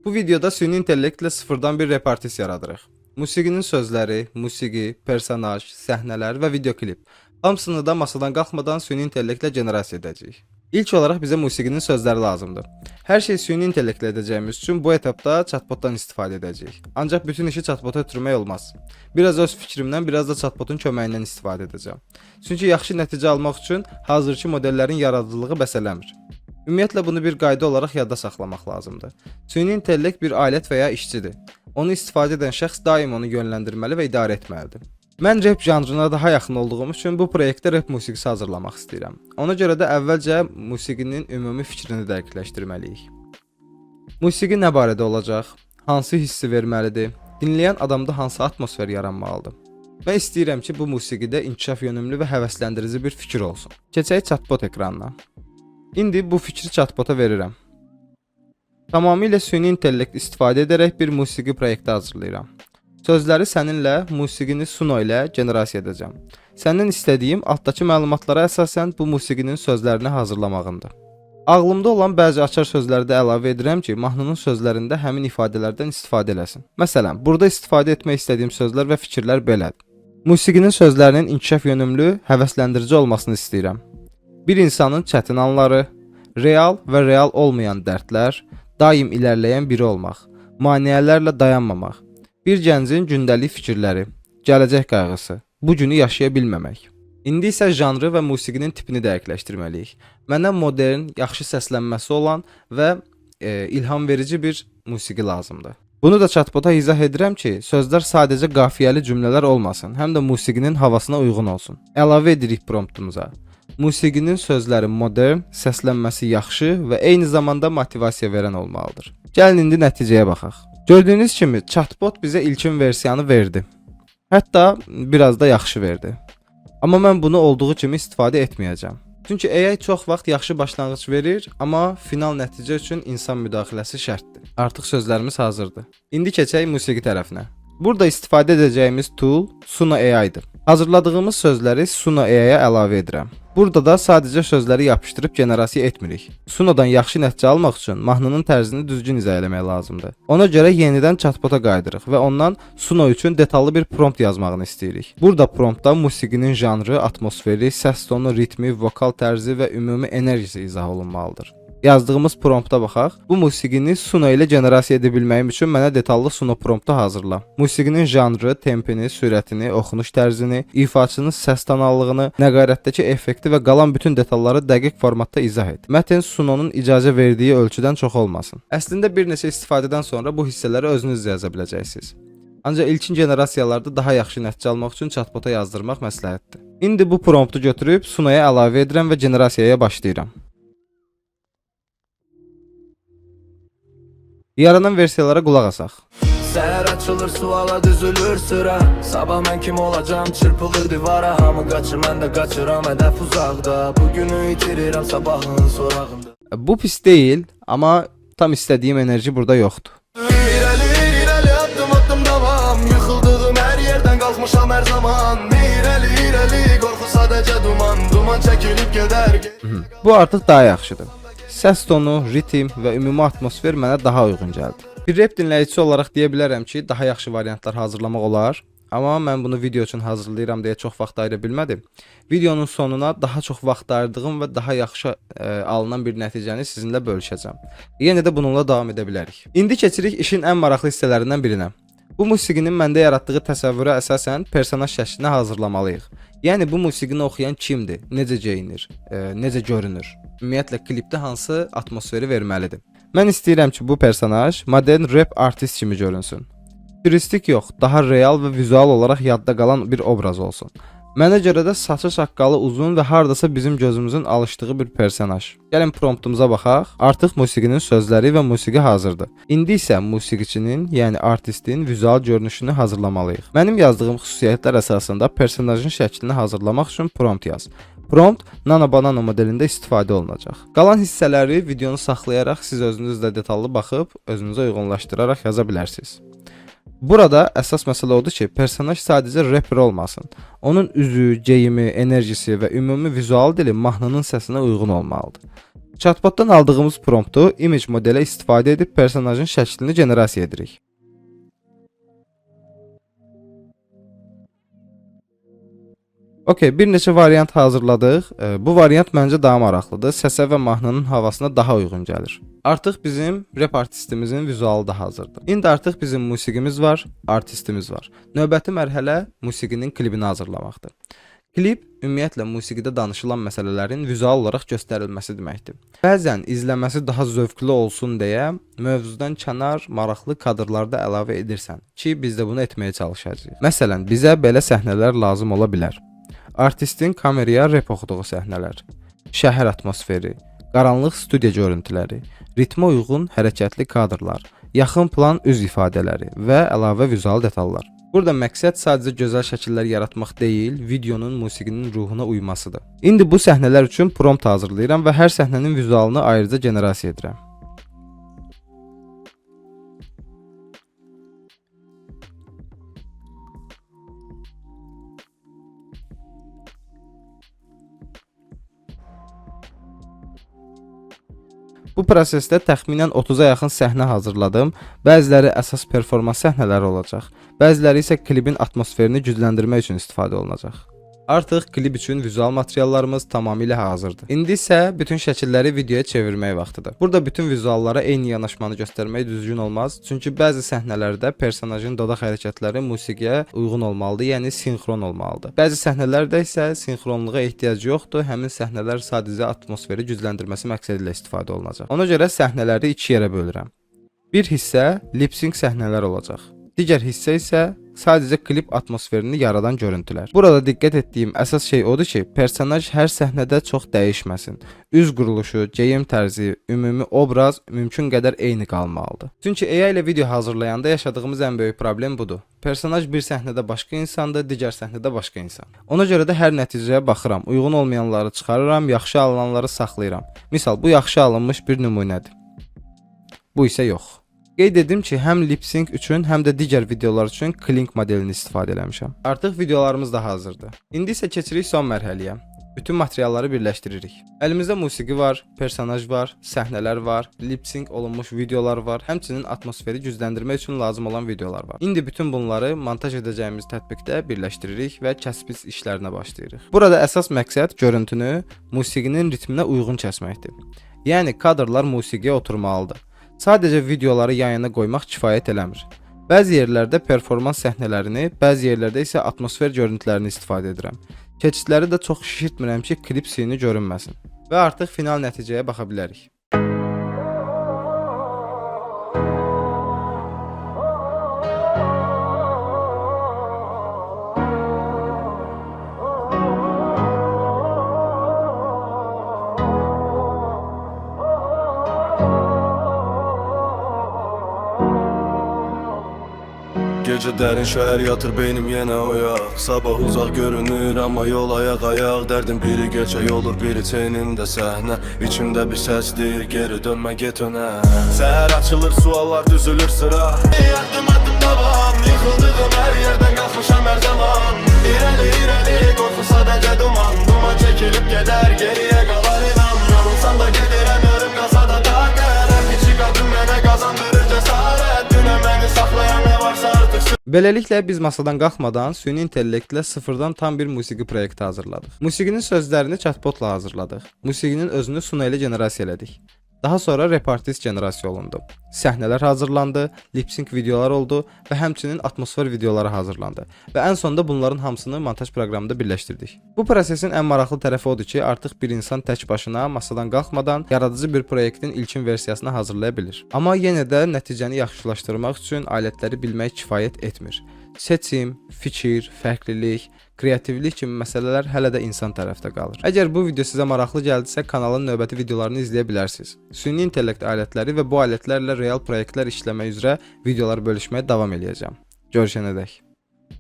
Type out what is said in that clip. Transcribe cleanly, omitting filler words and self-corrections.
Bu videoda süni intellektlə sıfırdan bir rap artist yaradırıq. Musiqinin sözləri, musiqi, personaj, səhnələr və videoklip. Hamısını da masadan qalxmadan süni intellektlə generasiya edəcəyik. İlk olaraq bizə musiqinin sözləri lazımdır. Hər şey süni intellektlə edəcəyimiz üçün bu etapda chatbotdan istifadə edəcəyik. Ancaq bütün işi chatbota ötürmək olmaz. Biraz öz fikrimdən, biraz da chatbotun köməyindən istifadə edəcəm. Çünki yaxşı nəticə almaq üçün hazırki modellərin yaradıcılığı bəs eləmir. Ümumiyyətlə bunu bir qayda olaraq yadda saxlamaq lazımdır. Süni intellekt bir alət və ya işçidir. Onu istifadə edən şəxs daim onu yönləndirməli və idarə etməlidir. Mən rap janrına daha yaxın olduğum üçün bu proyektdə rap musiqisi hazırlamaq istəyirəm. Ona görə də əvvəlcə musiqinin ümumi fikrini dəqiqləşdirməliyik. Musiqi nə barədə olacaq? Hansı hissi verməlidir? Dinləyən adamda hansı atmosfer yaranmalıdır? Mən istəyirəm ki, bu musiqidə inkişaf yönümlü və həvəsləndirici bir fikir olsun. Keçək chatbot ekranına. İndi bu fikri chatbota verirəm. Tamamilə süni intellekt istifadə edərək bir musiqi proyekti hazırlayıram. Sözləri səninlə, musiqini Suno ilə generasiya edəcəm. Səndən istədiyim altdakı məlumatlara əsasən bu musiqinin sözlərini hazırlamağındır. Ağlımda olan bəzi açar sözləri də əlavə edirəm ki, mahnının sözlərində həmin ifadələrdən istifadə eləsin. Məsələn, burada istifadə etmək istədiyim sözlər və fikirlər belədir. Musiqinin sözlərinin inkişaf yönümlü, həvəsləndirici olmasını istəyirəm. Bir insanın çətin anları, real və real olmayan dərdlər, daim irəliləyən biri olmaq, maneələrlə dayanmamaq, bir gəncin gündəlik fikirləri, gələcək qayğısı, bu günü yaşaya bilməmək. İndi isə janrı və musiqinin tipini dəqiqləşdirməliyik. Mənə modern, yaxşı səslənməsi olan və ilham verici bir musiqi lazımdır. Bunu da chatbota izah edirəm ki, sözlər sadəcə qafiyəli cümlələr olmasın, həm də musiqinin havasına uyğun olsun. Əlavə edirik promptumuza. Musiqinin sözləri modern, səslənməsi yaxşı və eyni zamanda motivasiya verən olmalıdır. Gəlin indi nəticəyə baxaq. Gördüyünüz kimi chatbot bizə ilkin versiyanı verdi. Hətta biraz da yaxşı verdi. Amma mən bunu olduğu kimi istifadə etməyəcəm. Çünki AI çox vaxt yaxşı başlanğıc verir, amma final nəticə üçün insan müdaxiləsi şərtdir. Artıq sözlərimiz hazırdır. İndi keçək musiqi tərəfinə. Burada istifadə edəcəyimiz tool Suno AI-dır. Hazırladığımız sözləri Suno AI-ya əlavə edirəm. Burada da sadəcə sözləri yapışdırıb generasiya etmirik. Sunodan yaxşı nəticə almaq üçün mahnının tərzini düzgün izah eləmək lazımdır. Ona görə yenidən chatbota qayıdırıq və ondan Suno üçün detallı bir prompt yazmağını istəyirik. Burada promptda musiqinin janrı, atmosferi, səs tonu, ritmi, vokal tərzi və ümumi enerjisi izah olunmalıdır. Yazdığımız prompta baxaq. Bu musiqini Suno ilə generasiya edə bilməyim üçün mənə detallı Suno promptu hazırla. Musiqinin janrı, tempini, sürətini, oxunuş tərzini, ifaçının səs tonallığını, nəqarətdəki effekti və qalan bütün detalları dəqiq formatda izah et. Mətn Suno'nun icazə verdiyi ölçüdən çox olmasın. Əslində bir neçə istifadədən sonra bu hissələri özünüz də yaza biləcəksiniz. Ancaq ilkin generasiyalarda daha yaxşı nəticə almaq üçün chatbota yazdırmaq məsləhətdir. İndi bu promptu götürüb Sunoya əlavə edirəm və generasiyaya başlayıram. Yaranan versiyalara qulaq asaq. Səhər açılır, suala düzülür sıra. Sabah mən kim olacağım, çırpılır divara. Hamı qaçır, mən də qaçıram, hədəf uzaqda. Bugünü itirirəm sabahın sorağında. Bu pis deyil, amma tam istədiyim enerji burada yoxdur. İrəli, irəli, addım addım davam. Yıxıldığım hər yerdən qalxmışam hər zaman. İrəli, irəli, qorxu sadəcə duman. Duman çəkilib gedər. Bu artıq daha yaxşıdır. Səs tonu, ritm və ümumi atmosfer mənə daha uyğun gəldi. Bir rap dinləyicisi olaraq deyə bilərəm ki, daha yaxşı variantlar hazırlamaq olar. Amma mən bunu video üçün hazırlayıram deyə çox vaxt ayıra bilmədim. Videonun sonuna daha çox vaxt ayırdığım və daha yaxşı alınan bir nəticəni sizinlə bölüşəcəm. Yenə də bununla davam edə bilərik. İndi keçirik işin ən maraqlı hissələrindən birinə. Bu musiqinin məndə yaratdığı təsəvvürə əsasən personaj şəklini hazırlamalıyıq. Yəni bu musiqini oxuyan kimdir, necə geyinir, necə görünür? Ümumiyyətlə klipdə hansı atmosferi verməlidir? Mən istəyirəm ki, bu personaj modern rap artist kimi görünsün. Futuristik yox, daha real və vizual olaraq yadda qalan bir obraz olsun. Mənə görə də saçı saqqalı uzun və hardasa bizim gözümüzün alışdığı bir personaj. Gəlin promptumuza baxaq. Artıq musiqinin sözləri və musiqi hazırdır. İndi isə musiqiçinin, yəni artistin vizual görünüşünü hazırlamalıyıq. Mənim yazdığım xüsusiyyətlər əsasında personajın şəklini hazırlamaq üçün prompt yaz. Prompt Nano Banana modelində istifadə olunacaq. Qalan hissələri videonu saxlayaraq siz özünüz də detallı baxıb özünüzə uyğunlaşdıraraq yaza bilərsiniz. Burada əsas məsələ odur ki, personaj sadəcə rapper olmasın. Onun üzü, geyimi, enerjisi və ümumi vizual dili mahnının səsinə uyğun olmalıdır. Chatbotdan aldığımız promptu image modelə istifadə edib personajın şəklini generasiya edirik. Okay, bir neçə variant hazırladıq. Bu variant məncə daha maraqlıdır. Səsə və mahnının havasına daha uyğun gəlir. Artıq bizim rap artistimizin vizualı da hazırdır. İndi artıq bizim musiqimiz var, artistimiz var. Növbəti mərhələ musiqinin klibini hazırlamaqdır. Klip ümumiyyətlə musiqidə danışılan məsələlərin vizual olaraq göstərilməsi deməkdir. Bəzən izləməsi daha zövqlü olsun deyə mövzudan kənar maraqlı kadrlar da əlavə edirsən ki, biz də bunu etməyə çalışacağıq. Məsələn, bizə belə səhnələr lazım ola bilər. Artistin kameraya rep oxuduğu səhnələr, şəhər atmosferi, qaranlıq studiya görüntüləri, ritmə uyğun hərəkətli kadrlar, yaxın plan üz ifadələri və əlavə vizual detallar. Burada məqsəd sadəcə gözəl şəkillər yaratmaq deyil, videonun musiqinin ruhuna uymasıdır. İndi bu səhnələr üçün prompt hazırlayıram və hər səhnənin vizualını ayrıca generasiya edirəm. Bu prosesdə təxminən 30-a yaxın səhnə hazırladım. Bəziləri əsas performans səhnələri olacaq, bəziləri isə klibin atmosferini gücləndirmək üçün istifadə olunacaq. Artıq klip üçün vizual materiallarımız tamamilə hazırdır. İndi isə bütün şəkilləri videoya çevirmək vaxtıdır. Burada bütün vizuallara eyni yanaşmanı göstərmək düzgün olmaz. Çünki bəzi səhnələrdə personajın dodaq hərəkətləri musiqiyə uyğun olmalıdır, yəni sinxron olmalıdır. Bəzi səhnələrdə isə sinxronluğa ehtiyac yoxdur. Həmin səhnələr sadəcə atmosferi gücləndirməsi məqsədi ilə istifadə olunacaq. Ona görə səhnələri iki yerə bölürəm. Bir hissə lip-sync səhnələr olacaq. Digər hissə isə sadəcə klip atmosferini yaradan görüntülər. Burada diqqət etdiyim əsas şey odur ki, personaj hər səhnədə çox dəyişməsin. Üz quruluşu, geyim tərzi, ümumi obraz mümkün qədər eyni qalmalıdır. Çünki AI ilə video hazırlayanda yaşadığımız ən böyük problem budur. Personaj bir səhnədə başqa insandır, digər səhnədə başqa insan. Ona görə də hər nəticəyə baxıram, uyğun olmayanları çıxarıram, yaxşı alınanları saxlayıram. Misal, bu yaxşı alınmış bir nümunədir. Bu isə yox. Qeyd edim ki, həm lip sync üçün, həm də digər videolar üçün Kling modelini istifadə eləmişəm. Artıq videolarımız da hazırdır. İndi isə keçirik son mərhələyə. Bütün materialları birləşdiririk. Əlimizdə musiqi var, personaj var, səhnələr var, lip sync olunmuş videolar var, həmçinin atmosferi gücləndirmək üçün lazım olan videolar var. İndi bütün bunları montaj edəcəyimiz tətbiqdə birləşdiririk və kəs-biç işlərinə başlayırıq. Burada əsas məqsəd görüntünü musiqinin ritminə uyğun kəsməkdir. Yəni kadrlar musiqiyə oturmalıdır. Sadəcə videoları yan-yana qoymaq kifayət eləmir. Bəzi yerlərdə performans səhnələrini, bəzi yerlərdə isə atmosfer görüntülərini istifadə edirəm. Keçidləri də çox şişirtmirəm ki, klip süni görünməsin. Və artıq final nəticəyə baxa bilərik. Gece derin şehir yatır, beynim yine oyak. Sabah uzak görünür ama yol ayak ayak. Derdim biri gerçek olur, biri teninde sahne. İçimde bir ses değil, geri dönme, git öne. Seher açılır, suallar düzülür sıra. Adım adım devam, yıkıldığım her yerden kalkmışam her zaman. İleri ileri, korku sadece duman. Duman çekilip gider, geriye kalar inan. Yorulsam da gidirem, yarım kalsa da takat. Küçük adım mənə kazandırır cesaret. Dünən beni saklayan ne varsa artık Beləliklə biz masadan qalxmadan süni intellektlə sıfırdan tam bir musiqi proyekti hazırladıq. Musiqinin sözlərini chatbotla hazırladıq. Musiqinin özünü Suno ilə generasiya elədik. Daha sonra rap artist generasiya olundu. Səhnələr hazırlandı, lip sync videolar oldu və həmçinin atmosfer videoları hazırlandı. Və ən sonda bunların hamısını montaj proqramında birləşdirdik. Bu prosesin ən maraqlı tərəfi odur ki, artıq bir insan tək başına masadan qalxmadan yaradıcı bir proyektin ilkin versiyasını hazırlaya bilir. Amma yenə də nəticəni yaxşılaşdırmaq üçün alətləri bilmək kifayət etmir. Seçim, fikir, fərqlilik, kreativlik kimi məsələlər hələ də insan tərəfdə qalır. Əgər bu video sizə maraqlı gəldisə, kanalın növbəti videolarını izləyə bilərsiniz. Süni intellekt alətləri və bu alətlərlə real proyektlər işləmək üzrə videolar bölüşməyə davam eləyəcəm. Görüşənədək.